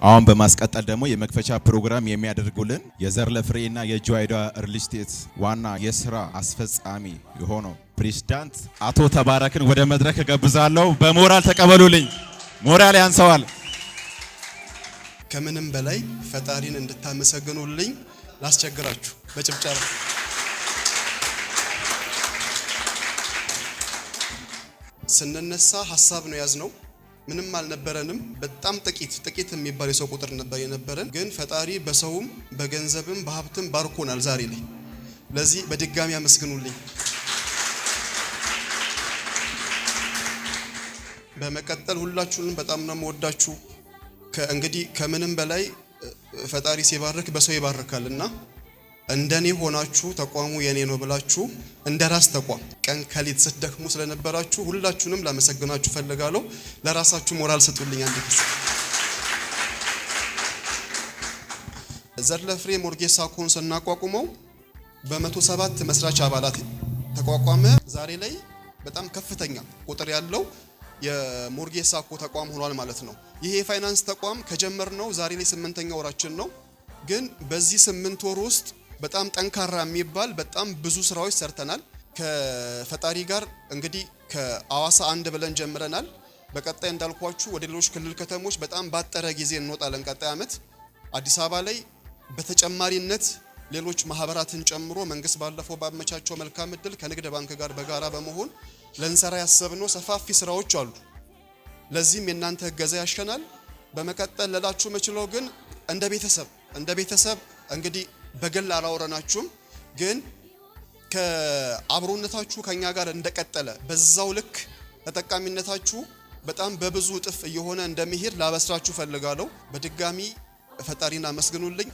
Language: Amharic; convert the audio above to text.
አሁን በማስቀጠል ደግሞ የመክፈቻ ፕሮግራም የሚያደርጉልን የዘር ለፍሬና የጆይዳ ሪል ስቴት ዋና የስራ አስፈጻሚ የሆነው ፕሬዝዳንት አቶ ተባረክን ወደ መድረክ እጋብዛለሁ። በሞራል ተቀበሉልኝ። ሞራል ያንሰዋል። ከምንም በላይ ፈጣሪን እንድታመሰግኑልኝ ላስቸግራችሁ በጭብጨባ። ስንነሳ ሀሳብ ነው ያዝነው። ምንም አልነበረንም። በጣም ጥቂት ጥቂት የሚባል የሰው ቁጥር ነበር የነበረን። ግን ፈጣሪ በሰውም በገንዘብም በሀብትም ባርኮናል ዛሬ ላይ። ለዚህ በድጋሚ አመስግኑልኝ። በመቀጠል ሁላችሁንም በጣም ነው የምወዳችሁ። እንግዲህ ከምንም በላይ ፈጣሪ ሲባርክ በሰው ይባርካል እና እንደኔ ሆናችሁ ተቋሙ የኔ ነው ብላችሁ እንደ ራስ ተቋም ቀን ከሌት ስትደክሙ ስለነበራችሁ ሁላችሁንም ላመሰግናችሁ ፈልጋለሁ። ለራሳችሁ ሞራል ስጡልኝ። አንድ ጊዜ ዘር ለፍሬ mortgage SACCO ን ስናቋቁመው በ107 መስራች አባላት ተቋቋመ። ዛሬ ላይ በጣም ከፍተኛ ቁጥር ያለው የ mortgage SACCO ተቋም ሆኗል ማለት ነው። ይሄ የፋይናንስ ተቋም ከጀመርነው ዛሬ ላይ 8ኛ ወራችን ነው። ግን በዚህ 8 ወር ውስጥ በጣም ጠንካራ የሚባል በጣም ብዙ ስራዎች ሰርተናል። ከፈጣሪ ጋር እንግዲህ ከአዋሳ አንድ ብለን ጀምረናል። በቀጣይ እንዳልኳችሁ ወደ ሌሎች ክልል ከተሞች በጣም ባጠረ ጊዜ እንወጣለን። ቀጣይ ዓመት አዲስ አበባ ላይ በተጨማሪነት ሌሎች ማህበራትን ጨምሮ መንግስት ባለፈው ባመቻቸው መልካም እድል ከንግድ ባንክ ጋር በጋራ በመሆን ልንሰራ ያሰብነው ሰፋፊ ስራዎች አሉ። ለዚህም የእናንተ እገዛ ያሸናል። በመቀጠል ልላችሁ የምችለው ግን እንደ ቤተሰብ እንግዲህ በግል አላወረናችሁም፣ ግን ከአብሮነታችሁ ከኛ ጋር እንደቀጠለ በዛው ልክ ተጠቃሚነታችሁ በጣም በብዙ እጥፍ እየሆነ እንደሚሄድ ላበስራችሁ ፈልጋለሁ። በድጋሚ ፈጣሪን አመስግኑልኝ።